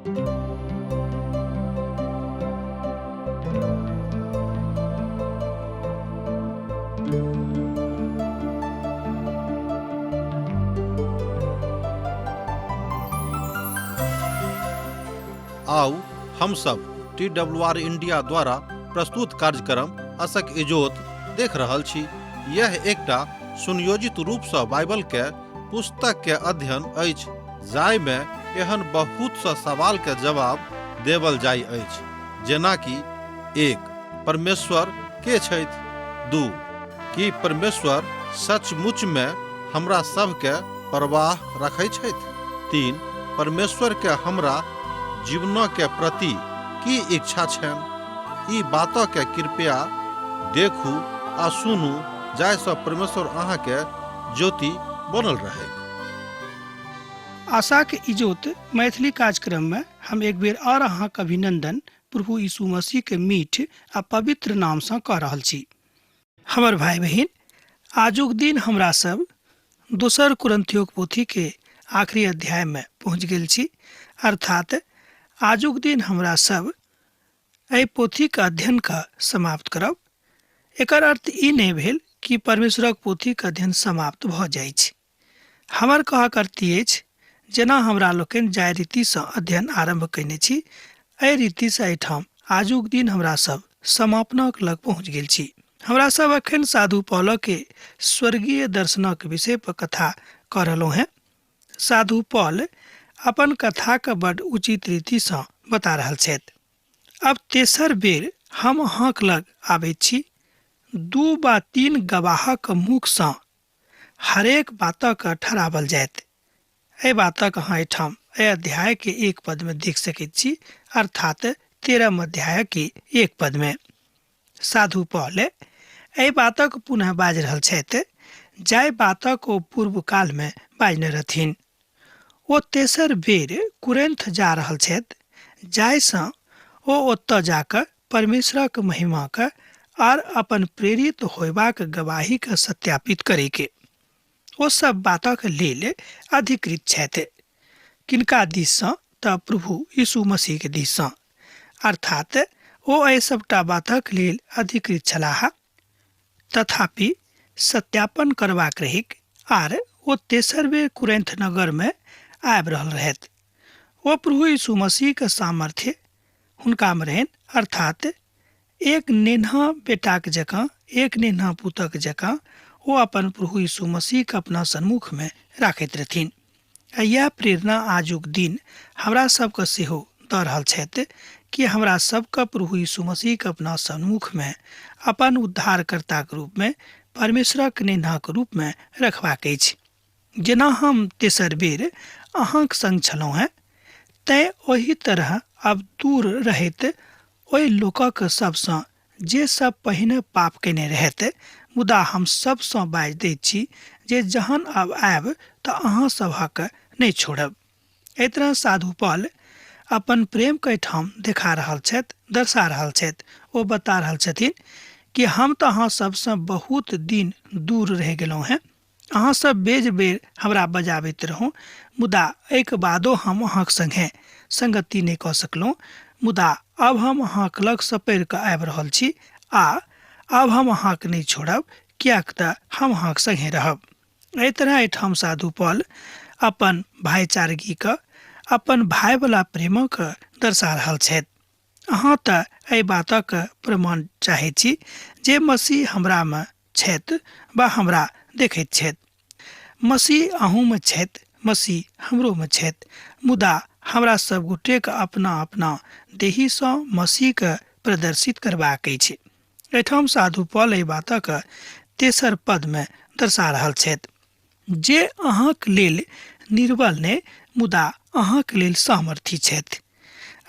आउ हम सब टी डब्ल्यू आर इंडिया द्वारा प्रस्तुत कार्यक्रम असक इजोत देख रहल छी। यह एकटा सुनियोजित रूप सँ बाइबल के पुस्तक के अध्ययन अछि जाहि में एहन बहुत सँ सवाल के जवाब देवल जाय अछि, जेना कि 1 परमेश्वर के छथि, 2 की परमेश्वर सचमुच में हमरा सब के परवाह रखै छथि, 3 परमेश्वर के हमरा जीवन के प्रति की इच्छा छनि। ई बात के कृपया देखू आ सुनू जाहि सँ परमेश्वर अहाँ के ज्योति बनल रहै। आशाक इजोत मैथिली कार्यक्रम में हम एक बेर और अहाँक अभिनंदन प्रभु यीशु मसीह के मीठ आ पवित्र नाम सँ कऽ रहल छी। हमर भाई बहिन, आजुक दिन हमरा सब दोसर कुरिन्थियोक पोथी के आखिरी अध्याय में पहुँच गेल छी, अर्थात आजुक दिन हमरा सब एहि पोथीक अध्ययन के समाप्त करब। एकर अर्थ ई नहि भेल कि परमेश्वरक पोथीक अध्ययन समाप्त भऽ जाइ छै। हमर कहक अर्थ ई अछि, जेना हमरा लोकनि जाहि रीतिसँ अध्ययन आरम्भ कयने छी, एहि रीतिसँ एहिठाम आजुक दिन हमरा सब समापनक लग पहुँच गेल छी। हमरा सब एखन साधु पौलके स्वर्गीय दर्शनक विषय पर कथा कऽ रहलहुँ हेँ। साधु पॉल अपन कथाके बड उचित रीतिसँ बता रहल छथि। अब तेसर बेर हम अहाँक लग आबैत छी, 2 वा 3 गवाहक मुखसँ हरेक बातक ठहरावल जायत। एहि बातक अहाँ एहिठाम एहि अध्याय के 1 पद में देख सकैत छी, अर्थात 13 अध्याय के 1 पद में। साधु पॉल एहि बातक पुनः बाजि रहल छथि जाहि बातक ओ पूर्व काल में बाजने रहथिन। ओ तेसर बेर कुरिन्थ जा रहल छथि, जाहिसँ ओ ओतऽ जाकऽ परमेश्वरक महिमाक आर अपन प्रेरित होयबाक गवाहीके सत्यापित करैके। ओ सब बातक लेल अधिकृत छथि। किनका दिससँ? तऽ प्रभु यीशु मसीहके दिससँ। अर्थात ओ एहि सबटा बातक लेल अधिकृत छलाह। तथापि सत्यापन करबाक रहैक आर ओ तेसर बेर कुरिन्थ नगरमे आबि रहल रहथि। ओ प्रभु यीशु मसीहके सामर्थ्य हुनकामे रहनि, अर्थात एक नेन्हा बेटाक जकाँ, एक नेन्हा पुतक जकाँ ओ अपन प्रभु यीशु मसीहके अपना सन्मुखमे राखैत रहथिन। आ इएह प्रेरणा आजुक दिन हमरा सबके सेहो दऽ रहल छथि कि हमरा सबके प्रभु यीशु मसीहके अपना सन्मुखमे अपन उद्धारकर्ताक रूपमे, परमेश्वरक नेन्हाक रूपमे रखबाक अछि। जेना हम तेसर बेर अहाँक संग छलहुँ हेँ, तैँ ओही तरह अब दूर रहैत ओहि लोकक सबसँ जे सब पहिने पाप कयने रहैत, मुदा हम सबसँ बाजि दैत छी जे जहन अब आयब तऽ अहाँ सबहक नहि छोड़ब। एहि तरह साधु पॉल अपन प्रेम के एहिठाम देखा रहल छथि, दर्शा रहल छथि। ओ बता रहल छथिन कि हम तऽ अहाँ सबसँ बहुत दिन दूर रहि गेलहुँ हेँ, अहाँ सब बेर बेर हमरा बजाबैत रहू, मुदा एहिके बादो हम अहाँक संगे संगति नहि कऽ सकलहुँ। मुदा अब हम अहाँक लग सपरि कऽ आबि रहल छी आ अब हम अहाँक नहि छोड़ब, किएक तऽ हम अहाँक संगे रहब। एहि तरह एहिठाम साधु पॉल अपन भाईचारगीके, अपन भाईवला प्रेमक दर्शा रहल छथि। अहाँ तऽ एहि बातक प्रमाण चाहै छी जे मसीह हमरामे छथि वा हमरा देखैत छथि। मसीह अहूँमे छथि, मसीह हमरोमे छथि, मुदा हमरा सब गोटेके अपना अपना देहीसँ मसीहके प्रदर्शित करबाक अछि। एहिठाम साधु पॉल एहि बातक तेसर पदमे दर्शा रहल छथि जे अहाँक लेल निर्बल नहि, मुदा अहाँक लेल सामर्थी छथि।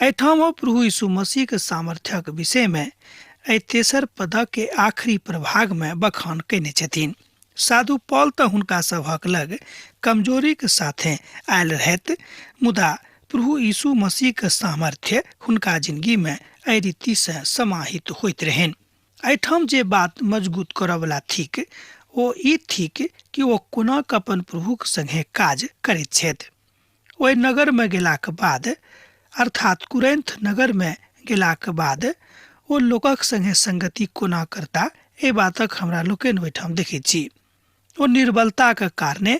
एहिठाम ओ प्रभु यीशु मसीहके सामर्थ्यक विषयमे एहि तेसर पदके आखिरी प्रभागमे बखान कयने छथिन। साधु पॉल तऽ हुनका सभक लग कमजोरीके साथे आयल रहथि, मुदा प्रभु यीशु मसीहके सामर्थ्य हुनका जिंदगीमे एहि रीतिसँ समाहित होइत रहनि। एहिठाम जे बात मजगूत करऽवला थिक ओ ई थिक कि ओ कोना कऽ अपन प्रभुक संगे काज करैत छथि। ओहि नगरमे गेलाक बाद अर्थात कुरिन्थ नगरमे गेलाक बाद ओ लोकक संगे संगति कोना करता, एहि बातक हमरा लोकनि ओहिठाम देखैत छी। ओ निर्बलताक कारणे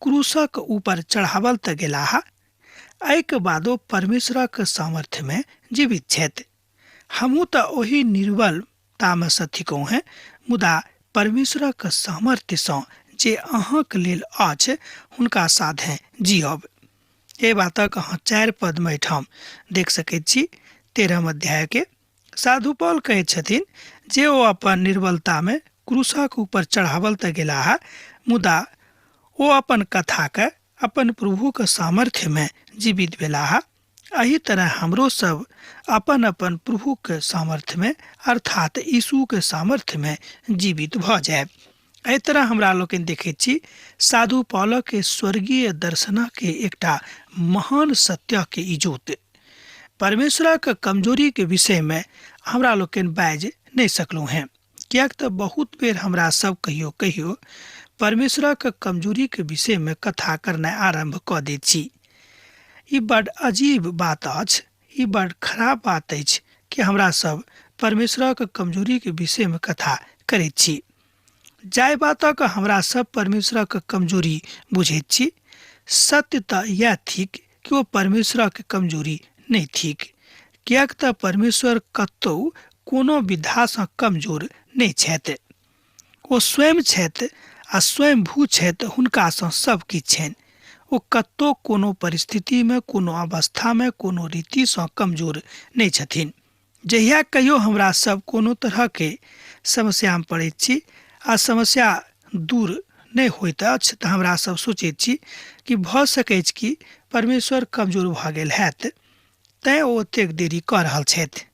क्रूसक ऊपर चढ़ावल तऽ गेलाह, एहिके बादो परमेश्वरक सामर्थ्यमे जीवित छथि। हमहूँ तऽ ओहि निर्बलतामे सँ थिकहुँ हेँ, मुदा परमेश्वरक सामर्थ्यसँ जे अहाँक लेल अछि हुनका साथे जियब। एहि बातक अहाँ 4 पदमे एहिठाम देख सकैत छी। 13 अध्यायके साधु पौल कहैत छथिन जे ओ अपन निर्बलतामे क्रूसक ऊपर चढ़ावल तऽ गेलाह, मुदा ओ अपन कथाके अपन प्रभुक सामर्थ्यमे जीवित भेलाह। एहि तरह हमरो सब अपन अपन प्रभुक सामर्थ्यमे अर्थात यीशुके सामर्थ्यमे जीवित भऽ जायब। एहि तरह हमरा लोकनि देखैत छी साधु पौलके स्वर्गीय दर्शनके एकटा महान सत्यके इजोत। परमेश्वरक कमजोरीके विषयमे हमरा लोकनि बाजि नहि सकलहुँ हेँ, किएक तऽ बहुत बेर हमरा सब कहियो कहियो परमेश्वरक कमजोरीके विषयमे कथा करनाइ आरम्भ कऽ दैत छी। ई बड अजीब बात अछि, ई बड खराब बात अछि कि हमरा सब परमेश्वरक कमजोरीके विषयमे कथा करैत छी। जाहि बातक हमरा सब परमेश्वरक कमजोरी बुझैत छी, सत्य तऽ इएह थिक कि ओ परमेश्वरक कमजोरी नहि थिक, किएक तऽ परमेश्वर कतहु कोनो विधासँ कमजोर नहि छथि। ओ स्वयं छथि आ स्वयंभू छथि, हुनकासँ सब किछु छनि। ओ कतहु कोनो परिस्थितिमे, कोनो अवस्थामे, कोनो रीतिसँ कमजोर नहि छथिन। जहिया कहियो हमरा सब कोनो तरहके समस्यामे पड़ैत छी आ समस्या दूर नहि होइत अछि तऽ हमरा सब सोचैत छी कि भऽ सकैछ कि परमेश्वर कमजोर भऽ गेल हैत, तैँ ओ ओतेक देरी कऽ रहल छथि।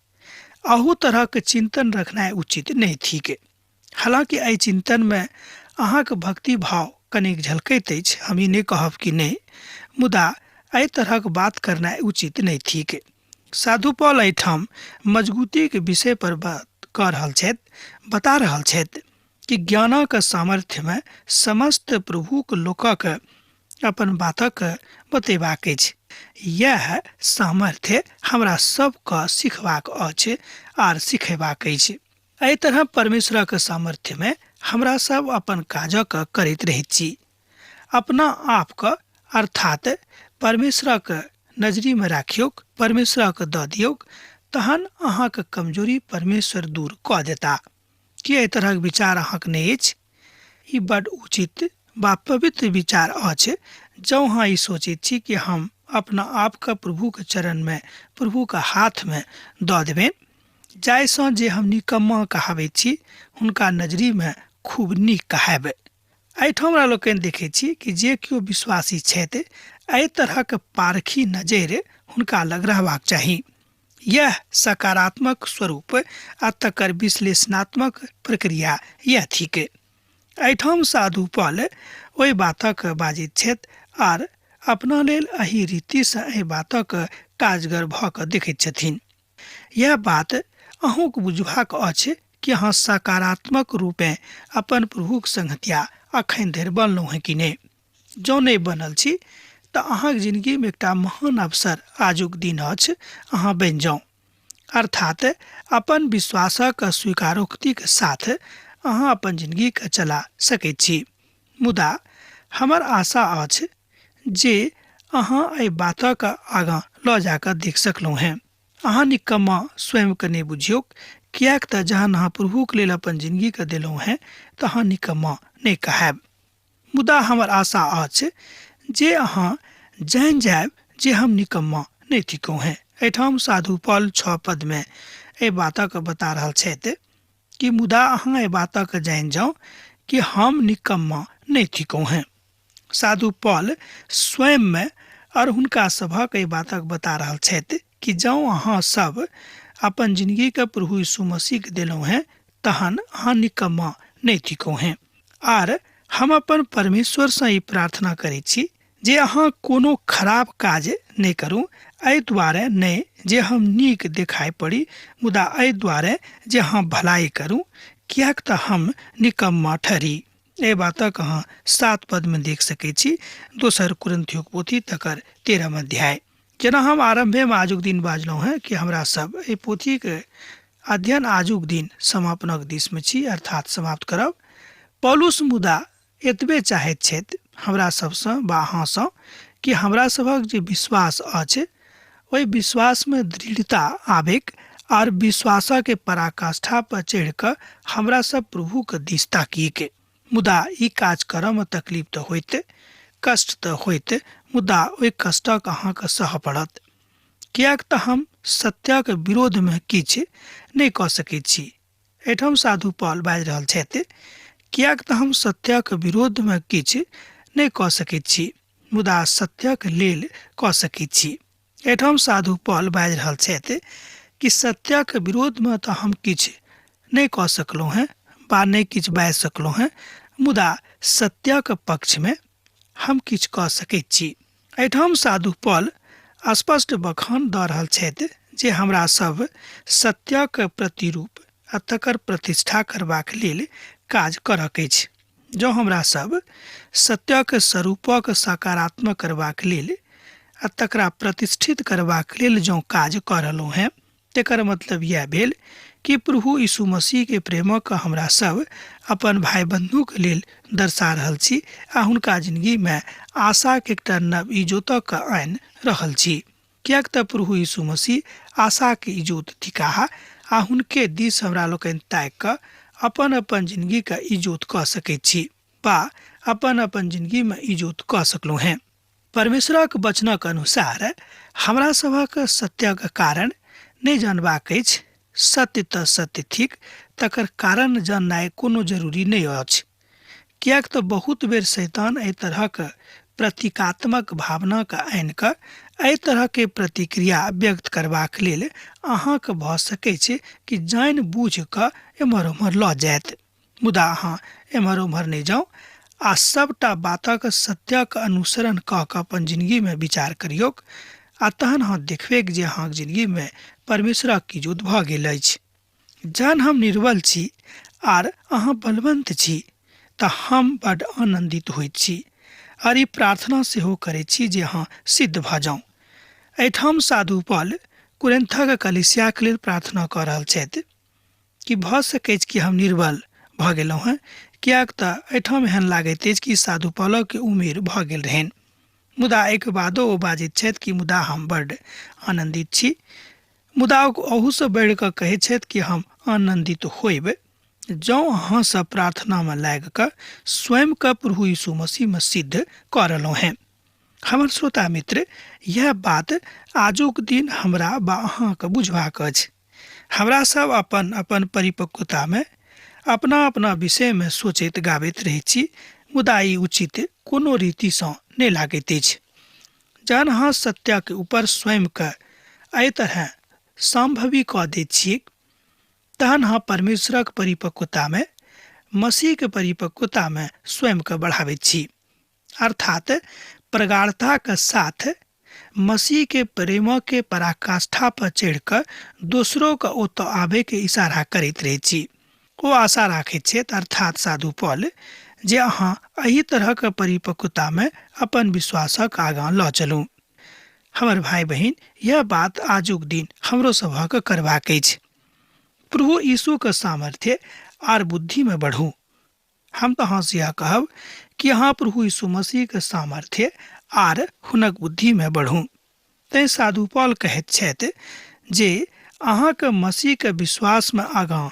अहू तरहक चिन्तन रखनाइ उचित नहि थिक। हालाँकि एहि चिन्तनमे अहाँक भक्ति भाव कनेक झलकैत अछि, हम ई नहि कहब कि नहि, मुदा एहि तरहक बात करनाइ उचित नहि थिक। साधु पौल एहिठाम मजबूतीके विषय पर बात कऽ रहल छथि, बता रहल छथि कि ज्ञानक सामर्थ्यमे समस्त प्रभुक लोकक अपन बातक बतेबाक अछि। यैह सामर्थ्य हमरा सबके सिखबाक अछि आर सिखेबाक अछि। एहि तरह परमेश्वरक सामर्थ्यमे हमरा सब अपन काजक करैत रहैत छी। अपना आपके अर्थात परमेश्वरक नजरीमे राखियौक, परमेश्वरक दऽ दियौक, तहन अहाँके कमजोरी परमेश्वर दूर कऽ देता। की एहि तरहक विचार अहाँके नहि अछि? ई बड उचित वा पवित्र विचार अछि। जँ अहाँ ई सोचैत छी कि हम अपना आपके प्रभुके चरणमे, प्रभुके हाथमे दऽ देबनि, जाहिसँ जे हम निकम्मा कहाबैत छी हुनका नजरीमे खूब नीक कहायब। एहिठाम हमरा लोकनि देखैत छी कि जे केओ विश्वासी छथि एहि तरहक पारखी नजरि हुनका लग रहबाक चाही। यह सकारात्मक स्वरूप आ तकर विश्लेषणात्मक प्रक्रिया यह थिक। एहिठाम साधु पौल ओहि बातक बाजैत छथि आर अपना लेल एहि रीतिसँ एहि बातक काजगर भऽ कऽ देखैत छथिन। यह बात अहूँक बुझबाक अछि कि अहाँ सकारात्मक रूपेँ अपन प्रभुक संगतिया अखन धरि बनलहुँ हेँ कि नहि। जँ नहि बनल छी तऽ अहाँक जिनगीमे एकटा महान अवसर आजुक दिन अछि, अहाँ बनि जाउ। अर्थात अपन विश्वासक स्वीकारोक्तिक साथ अहाँ अपन जिनगीके चला सकैत छी। मुदा हमर आशा अछि जे अहाँ एहि बातक आगाँ लऽ जाकऽ देख सकलहुँ हेँ। अहाँ निकम्मा स्वयंके नहि बुझियौक, किएक तऽ जहन अहाँ प्रभुक लेल अपन जिनगीके देलहुँ हेँ तऽ अहाँ निकम्मा नहि कहायब। मुदा हमर आशा अछि जे अहाँ जानि जायब जे हम निकम्मा नहि थिकहुँ हेँ। एहिठाम साधु पौल 6 पदमे एहि बातक बता रहल छथि कि मुदा अहाँ एहि बातक जानि जाउ कि हम निकम्मा नहि थिकहुँ हेँ। साधु पौल स्वयंमे और हुनका सभक एहि बातक बता रहल छथि कि जँ अहाँ सब अपन जिनगीके प्रभु यीशु मसीहके देलहुँ हेँ तहन अहाँ निकम्मा नहि थिकहुँ हेँ। आर हम अपन परमेश्वरसँ ई प्रार्थना करै छी जे अहाँ कोनो खराब काज नहि करू, एहि दुआरे नहि जे हम नीक देखाइ पड़ी, मुदा एहि दुआरे जे अहाँ भलाइ करू, किएक तऽ हम निकम्मा ठहरी। एहि बातक अहाँ 7 पदमे देख सकै छी, दोसर कुरिन्थियोक पोथी तकर 13 अध्याय। जेना हम आरम्भेमे आजुक दिन बाजलहुँ हेँ कि हमरा सब एहि पोथीके अध्ययन आजुक दिन समापनक दिशमे छी, अर्थात समाप्त करब। पौलुस मुदा एतबे चाहैत छथि हमरा सबसँ वा अहाँसँ कि हमरा सभक जे विश्वास अछि ओहि विश्वासमे दृढ़ता आबैक आर विश्वासके पराकाष्ठा पर चढ़ि कऽ हमरा सब प्रभुके दिस ताकिएके। मुदा ई काज करऽमे तकलीफ तऽ होइत, कष्ट तऽ होइत, मुदा ओहि कष्टक अहाँके सहऽ पड़त, किएक तऽ हम सत्यक विरोधमे किछु नहि कऽ सकैत छी। एहिठाम साधु पॉल बाजि रहल छथि, किएक तऽ हम सत्यक विरोधमे किछु नहि कऽ सकैत छी, मुदा सत्यक लेल कऽ सकैत छी। एहिठाम साधु पॉल बाजि रहल छथि कि सत्यक विरोधमे तऽ हम किछु नहि कऽ सकलहुँ हेँ वा नहि किछु बाजि सकलहुँ हेँ, मुदा सत्यक पक्षमे हम किछु कऽ सकैत छी। एहिठाम साधु पॉल स्पष्ट बखान दऽ रहल छथि जे हमरा सब सत्यक प्रतिरूप आ तकर प्रतिष्ठा करबाक लेल काज करक अछि। जँ हमरा सब सत्यक स्वरूपक सकारात्मक करबाक लेल आ तकरा प्रतिष्ठित करबाक लेल जँ काज कऽ रहलहुँ हेँ, तेकर मतलब इएह भेल कि प्रभु यीशु मसीहके प्रेमक हमरा सब अपन भाई बन्धुके लेल दर्शा रहल छी आ हुनका जिंदगीमे आशाके एकटा नव इजोतक आनि रहल छी। किएक तऽ प्रभु यीशु मसीह आशाके इजोत थिकाह आ हुनके दिस हमरा लोकनि ताकि कऽ अपन अपन जिंदगीके इजोत कऽ सकैत छी वा अपन अपन जिंदगीमे इजोत कऽ सकलहुँ हेँ। परमेश्वरक वचनक अनुसार हमरा सभक सत्यक कारण नहि जानबाक अछि। सत्य तऽ सत्य थिक, तकर कारण जाननाइ कोनो जरूरी नहि अछि, किएक तऽ बहुत बेर शैतान एहि तरहक प्रतीकात्मक भावनाके आनि कऽ एहि तरहके प्रतिक्रिया व्यक्त करबाक लेल अहाँके भऽ सकै छै कि जानि बूझि कऽ एम्हर ओम्हर लऽ जायत। मुदा अहाँ एम्हर ओम्हर नहि जाउ आ सबटा बातक सत्यक अनुसरण कऽ कऽ अपन जिंदगीमे विचार करियौक आ तहन अहाँ देखबैक जे अहाँके जिंदगीमे परमेश्वरक इजोत भऽ गेल अछि। जहन हम निर्बल छी आर अहाँ बलवंत छी तऽ हम बड्ड आनन्दित होइत छी आर ई प्रार्थना सेहो करैत छी जे अहाँ सिद्ध भऽ जाउ। एहिठाम साधु पॉल कुरिन्थक कलीसियाक लेल प्रार्थना कऽ रहल छथि कि भऽ सकैछ कि हम निर्बल भऽ गेलहुँ हेँ, किएक तऽ एहिठाम एहन लागैत अछि कि साधु पॉलक उमेर भऽ गेल रहनि। मुदा एहिके बादो ओ बाजैत छथि कि मुदा हम बड्ड आनन्दित छी। मुदा अहूसँ बढ़ि कऽ कहैत छथि कि हम आनन्दित होयब जँ अहाँ सब प्रार्थनामे लागि कऽ स्वयंके प्रभु यीशु मसीहमे सिद्ध कऽ रहलहुँ हेँ। हमर श्रोता मित्र, यह बात आजुक दिन हमरा वा अहाँके बुझबाक अछि। हमरा सब अपन अपन परिपक्वतामे अपना अपना विषयमे सोचैत गाबैत रहैत छी, मुदा ई उचित कोनो रीतिसँ नहि लागैत अछि। जहन अहाँ सत्यक ऊपर स्वयंके एहि तरह सम्भवी कऽ दैत छियै, तहन अहाँ परमेश्वरक परिपक्वतामे, मसीहके परिपक्वतामे स्वयंके बढ़ाबैत छी। अर्थात प्रगाढ़ताके साथ मसीह के प्रेम के पराकाष्ठा पर चढ़ि कऽ दोसरोके ओतऽ आबैके इशारा करैत रहै छी। ओ आशा राखैत छथि, अर्थात साधु पॉल, जे अहाँ एहि तरहक परिपक्वतामे अपन विश्वासक आगाँ लऽ चलू। हमर भाई बहिन, यह बात आजुक दिन हमरो सभक करबाक अछि। प्रभु यीशुके सामर्थ्य आर बुद्धिमे बढ़ू। हम तऽ अहाँसँ इएह कहब कि अहाँ प्रभु यीशु मसीहके सामर्थ्य आर हुनक बुद्धिमे बढ़ू। तैँ साधु पॉल कहैत छथि जे अहाँके मसीहके विश्वासमे आगाँ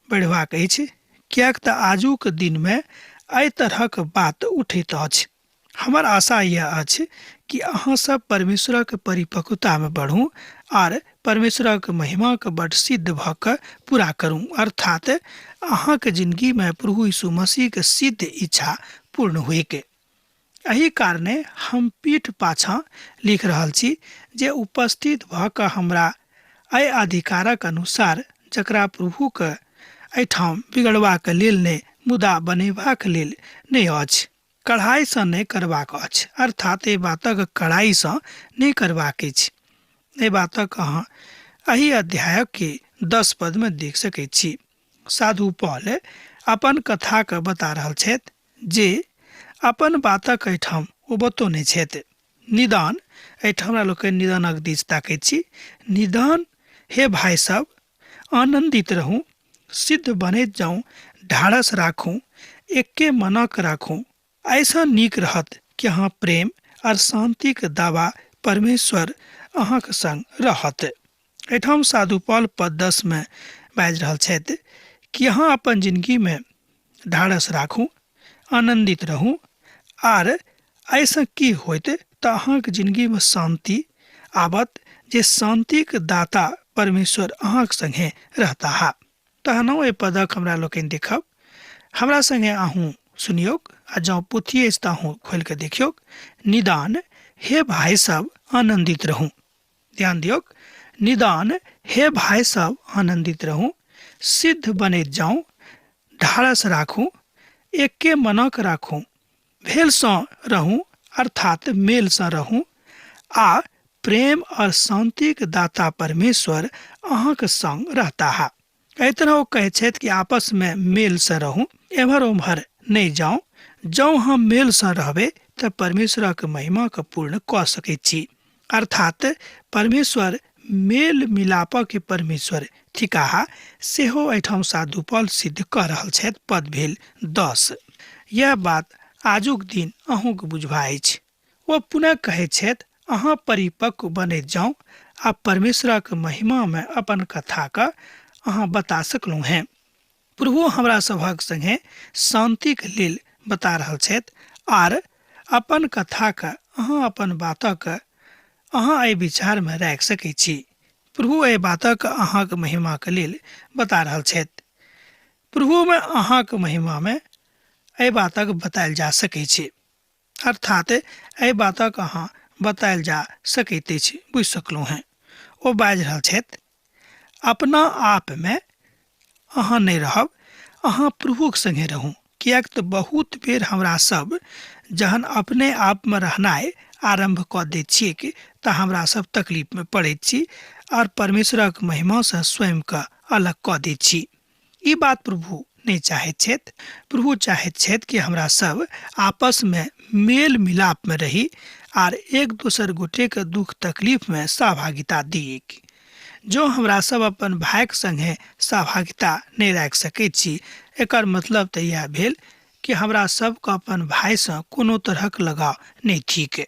बढ़बाक अछि, किएक तऽ आजुक दिनमे एहि तरहक बात उठैत अछि। हमर आशा यह अछि कि अहाँ सब परमेश्वरक परिपक्वतामे बढ़ू आर परमेश्वरक महिमाके बड सिद्ध भऽ कऽ पूरा करू, अर्थात अहाँके जिंदगीमे प्रभु यीशु मसीहके सिद्ध इच्छा पूर्ण होइके। एहि कारणे हम पीठ पाछाँ लिख रहल छी जे उपस्थित भऽ कऽ हमरा एहि अधिकारक अनुसार, जकरा प्रभुके एहिठाम बिगड़बाक लेल नहि मुदा बनेबाक लेल नहि अछि, कढ़ाइसँ नहि करबाक अछि, अर्थात एहि बातक कड़ाइसँ नहि करबाक अछि। एहि बातक अहाँ एहि अध्यायके 10 पदमे देख सकैत छी। साधु पॉल अपन कथाके बता रहल छथि जे अपन बातक एहिठाम ओ बतौने छथि। निदान एहिठाम हमरा लोकनि निदानक दिस ताकैत छी। निदान, हे भाइ सब, आनन्दित रहू, सिद्ध बनैत जाउ, ढाढ़स राखू, एके मनक राखू। ऐसा नीक रहत कि अहाँ प्रेम और शांतिक दावा परमेश्वर अहाँके संग रहत। एहिठाम साधु पॉल पद 10 में बाजि रहल छथि कि अहाँ अपन जिंदगीमे ढाढ़स राखू, आनन्दित रहू, आर एहिसँ की होइत तऽ अहाँके जिंदगीमे शांति आबत, जे शांतिक दाता परमेश्वर अहाँके संगे रहता हा। तहनो एहि पदक हमरा लोकनि देखब। हमरा संगे अहूँ सुनियौक आ जँ पोथी अछि तऽ अहूँ खोलि कऽ देखियौक। निदान, हे भाइ सब, आनन्दित रहू। ध्यान दियौक, निदान, हे भाइ सब, आनन्दित रहू, सिद्ध बनैत जाउ, ढाढ़स राखू, एके मनक राखू, भेलसँ रहू अर्थात मेलसँ रहू, आ प्रेम और शांतिक दाता परमेश्वर अहाँके संग रहता है। एहि तरह ओ कहै छथि कि आपसमे मेलसँ रहू, एम्हर ओम्हर नहि जाउ। जँ हम मेलसँ रहबै तऽ परमेश्वरक महिमाके पूर्ण कऽ सकैत छी। अर्थात परमेश्वर मेल मिलापक परमेश्वर थिकाह, सेहो एहिठाम साधु पॉल सिद्ध कऽ रहल छथि। पद भेल 10। यह बात आजुक दिन अहूँके बुझबा अछि। ओ पुनः कहै छथि, अहाँ परिपक्व बनैत जाउ आ परमेश्वरक महिमामे अपन कथाके अहाँ बता सकलहुँ हेँ। प्रभु हमरा सभक संगे शांतिक लेल बता रहल छथि, आर अपन कथाके अहाँ अपन बातक अहाँ एहि विचारमे राखि सकै छी। प्रभु एहि बातक अहाँके महिमाके लेल बता रहल छथि। प्रभुमे अहाँके महिमामे एहि बातक बतायल जा सकै छै, अर्थात एहि बातक अहाँ बतायल जा सकैत अछि। बुझि सकलहुँ हेँ। ओ बाजि रहल छथि, अपना आपमे अहाँ नहि रहब, अहाँ प्रभुक संगे रहू। किएक तऽ बहुत बेर हमरा सब जहन अपने आपमे रहनाइ आरम्भ कऽ दैत छियै तऽ हमरा सब तकलीफमे पड़ैत छी और परमेश्वरक महिमासँ स्वयंके अलग कऽ दैत छी। ई बात प्रभु नहि चाहैत छथि। प्रभु चाहैत छथि कि हमरा सब आपसमे मेल मिलापमे रही आर एक दोसर गोटेके दुख तकलीफमे सहभागिता दियैक। जँ हमरा सब अपन भाइके संगे सहभागिता नहि राखि सकैत छी, एकर मतलब तऽ इएह भेल कि हमरा सबके अपन भाइसँ कोनो तरहक लगाव नहि थिक।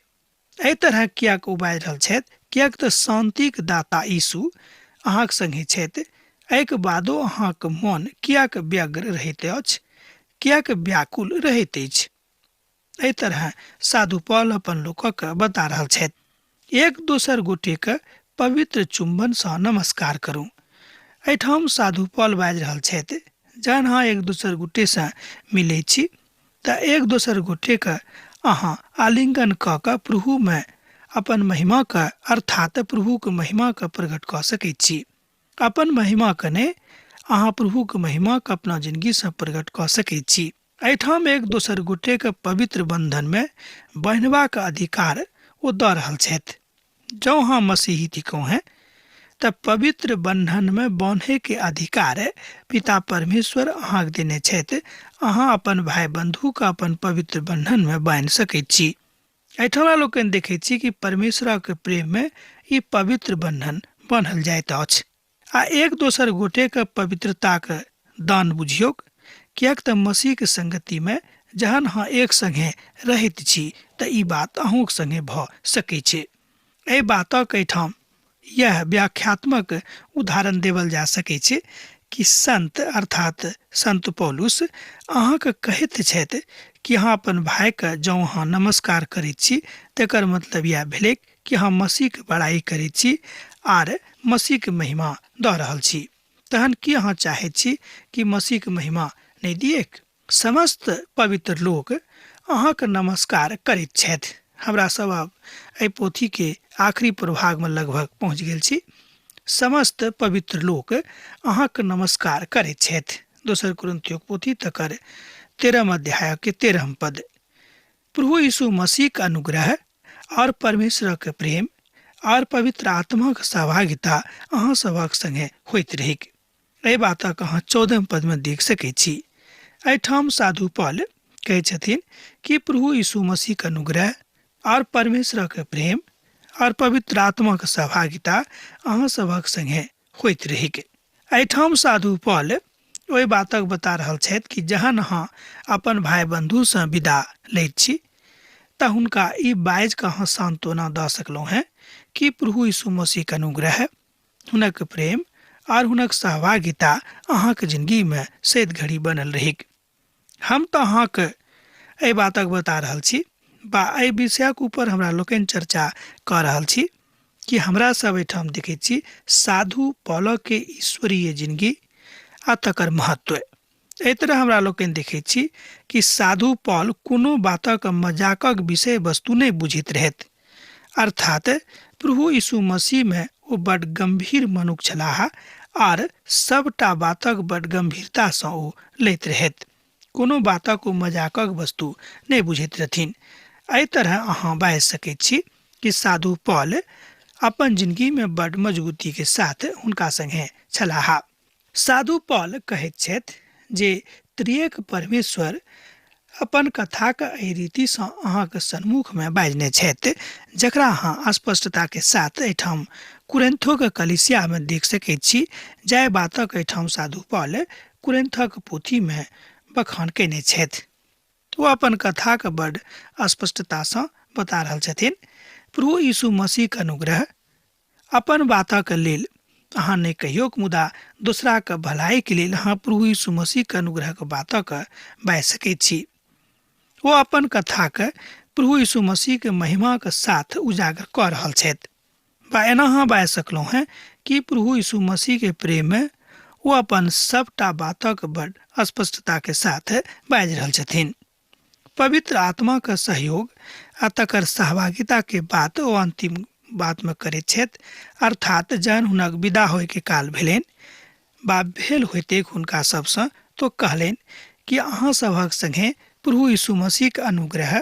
एहि तरह किएक ओ बाजि रहल छथि? किएक तऽ शांतिक दाता यीशु अहाँके संगे छथि। एहिके बादो अहाँके मन किएक व्यग्र रहैत अछि, किएक व्याकुल रहैत अछि? एहि तरह साधु पॉल अपन लोकक बता रहल छथि। एक दोसर गोटेके पवित्र चुम्बनसँ नमस्कार करू। एहिठाम साधु पॉल बाजि रहल छथि, जहन अहाँ एक दोसर गोटेसँ मिलै छी तऽ एक दोसर गोटेके अहाँ आलिंगन कऽ कऽ प्रभुमे अपन महिमाके अर्थात प्रभुके महिमाके प्रकट कऽ सकै छी। अपन महिमाके नहि, अहाँ प्रभुके महिमाके अपना जिंदगीसँ प्रकट कऽ सकै छी। एहिठाम एक दोसर गोटेके पवित्र बंधनमे बन्हबाक अधिकार ओ दऽ रहल छथि। जँ अहाँ मसीही थिकहुँ हेँ तऽ पवित्र बंधनमे बान्हैके अधिकार पिता परमेश्वर अहाँके देने छथि। अहाँ अपन भाइ बंधुके अपन पवित्र बंधनमे बान्हि सकैत छी। एहिठाम हमरा लोकनि देखैत छी कि परमेश्वरक प्रेममे ई पवित्र बंधन बान्हल जाइत अछि आ एक दोसर गोटेके पवित्रताक दान बुझियौक। किएक तऽ मसीहके संगतिमे जहन अहाँ एक संगे रहैत छी तऽ ई बात अहूँके संगे भऽ सकै छै। एहि बातक एहिठाम यह व्याख्यात्मक उदाहरण देवल जा सकै छै कि संत अर्थात संत पौलुस अहाँके कहैत छथि कि अहाँ अपन भाइके जँ अहाँ नमस्कार करैत छी तकर मतलब इएह भेलै कि अहाँ मसीहके बड़ाई करैत छी आर मसीहके महिमा दऽ रहल छी। तहन की अहाँ चाहैत छी कि मसीहके महिमा नहि दिएक? समस्त पवित्र लोक अहाँके नमस्कार करैत छथि। हमरा सब आब एहि पोथीके आखिरी प्रभागमे लगभग पहुँच गेल छी। समस्त पवित्र लोक अहाँके नमस्कार करैत छथि। दोसर कुरिन्थियोक पोथी तकर 13 अध्याय के 13 पद। प्रभु यीशु मसीह के अनुग्रह और परमेश्वरक प्रेम और पवित्र आत्माक सहभागिता अहाँ सभक संगे होइत रहैक। एहि बातक अहाँ 14 पदमे देख सकै छी। एहिठाम साधु पॉल कहै छथिन कि प्रभु यीशु मसीह के अनुग्रह और परमेश्वरक प्रेम और पवित्र आत्माक सहभागिता अहाँ सभक संगे होइत रहैक। एहिठाम साधु पॉल ओहि बातक बता रहल छथि कि जहन अहाँ अपन भाई बंधुसँ विदा लैत छी तऽ हुनका ई बाजि कऽ अहाँ सांत्वना दऽ सकलहुँ हेँ कि प्रभु यीशु मसीहके अनुग्रह, हुनक प्रेम आर हुनक सहभागिता अहाँके जिंदगीमे सैद घड़ी बनल रहैक। हम तऽ अहाँके एहि बातक बता रहल छी बा एहि विषयक ऊपर हमरा लोकनि चर्चा कऽ रहल छी कि हमरा सब एहिठाम देखैत छी साधु पॉलके ईश्वरीय जिंदगी आ तकर महत्व। एहि तरह हमरा लोकनि देखैत छी कि साधु पॉल कोनो बातक मजाकक विषय वस्तु नहि बुझैत रहथि, अर्थात प्रभु यीशु मसीहमे ओ बड गंभीर मनुख छलाह आर सबटा बातक बड गंभीरतासँ ओ लैत रहथि। कोनो बातक ओ मजाकक वस्तु नहि बुझैत रहथिन। एहि तरह अहाँ बाजि सकैत छी कि साधु पॉल अपन जिंदगीमे बड मजबूतीके साथ हुनका संगे छलाह। साधु पॉल कहैत छथि जे त्रिएक परमेश्वर अपन कथाक एहि रीतिसँ अहाँक सन्मुखमे बाजने छथि, जकरा अहाँ स्पष्टताके साथ एहिठाम कुरिन्थोक कलीसियामे देख सकैत छी, जाहि बातक एहिठाम साधु पॉल कुरिन्थक पोथीमे बखान कयने छथि। ओ अपन कथाक बड स्पष्टतासँ बता रहल छथिन। प्रभु यीशु मसीहक अनुग्रह अपन बातक लेल अहाँ नहि कहियौक, मुदा दोसराक भलाइके लेल अहाँ प्रभु यीशु मसीहके अनुग्रहक बातक बाजि सकैत छी। ओ अपन कथाके प्रभु यीशु मसीहके महिमाक साथ उजागर कऽ रहल छथि। बा एना अहाँ बाजि सकलहुँ हेँ कि प्रभु यीशु मसीहके प्रेममे ओ अपन सबटा बातक बड स्पष्टताके साथ बाजि रहल छथिन। पवित्र आत्माक सहयोग आ तकर सहभागिता के बात ओ अंतिम बात में करैत छथि, अर्थात जहन हुनक विदा होय के काल भेलनि बा भेल होइते हुनका सबसँ तो कहलनि कि अहाँ सभक संगे प्रभु यीशु मसीहक अनुग्रह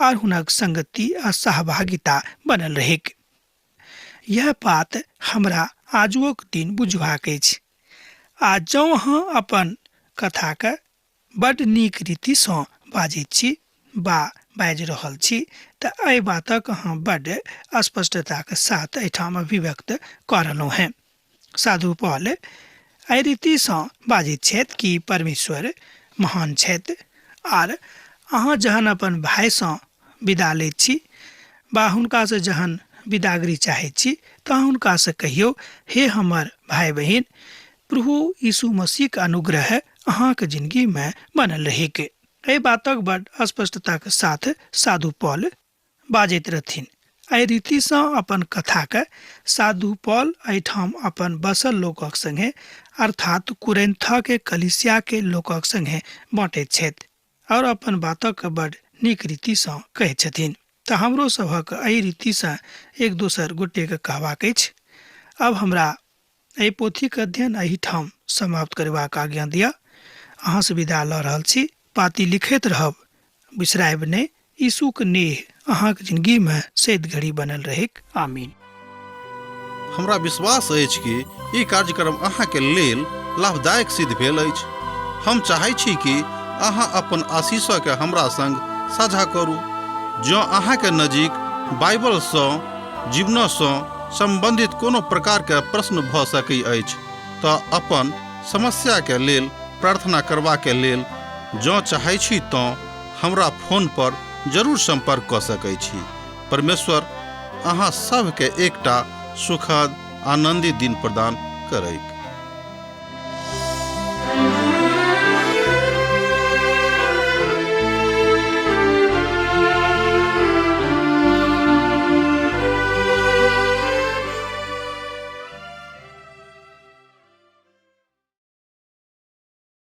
आर हुनक संगति आ सहभागिता बनल रहैक। यह बात हमरा आजुओक दिन बुझबाक अछि। आ जँ अहाँ अपन कथाके बड नीक रीतिसँ बाजैत छी बा बाजि रहल छी तऽ एहि बातक अहाँ बड स्पष्टताक साथ एहिठाम अभिव्यक्त कऽ रहलहुँ हेँ। साधु पॉल एहि रीतिसँ बाजैत छथि कि परमेश्वर महान छथि आर अहाँ जहन अपन भायसँ विदा लैत छी बा हुनकासँ जहन विदागरी चाहैत छी तऽ हुनकासँ कहियौ, हे हमर भाय बहिन, प्रभु यीशु मसीहक अनुग्रह अहाँक जिंदगीमे बनल रहैक। एहि बातक बड स्पष्टताक साथ साधु पॉल बाजैत रहथिन। एहि रीतिसँ अपन कथाके साधु पॉल एहिठाम अपन बसल लोकक संगे अर्थात कुरिन्थके कलीसियाके लोकक संगे बाँटैत छथि और अपन बातक बड नीक रीतिसँ कहैत छथिन। तऽ हमरो सभक एहि रीतिसँ एक दोसर गोटेके कहबाक अछि। अब हमरा एहि पोथीके अध्ययन एहिठाम समाप्त करबाक आज्ञा दिअ। अहाँसँ विदा लऽ रहल छी। पाती लिखैत रहब, बिसरायब नहि। यीशुक नेह अहाँक जिंदगीमे सैद घड़ी बनल रहैक। आमीन। हमरा विश्वास अछि कि ई कार्यक्रम अहाँके लेल लाभदायक सिद्ध भेल अछि। हम चाहै छी कि अहाँ अपन आशीषके हमरा संग साझा करू। जँ अहाँके नजीक बाइबलसँ जीवनसँ सम्बन्धित कोनो प्रकारके प्रश्न भऽ सकै अछि तऽ अपन समस्याके लेल प्रार्थना करबाके लेल जँ चाहै छी तँ हमरा फोन पर जरूर सम्पर्क कऽ सकै छी। परमेश्वर अहाँ सभके एकटा सुखद आनन्दित दिन प्रदान करैक।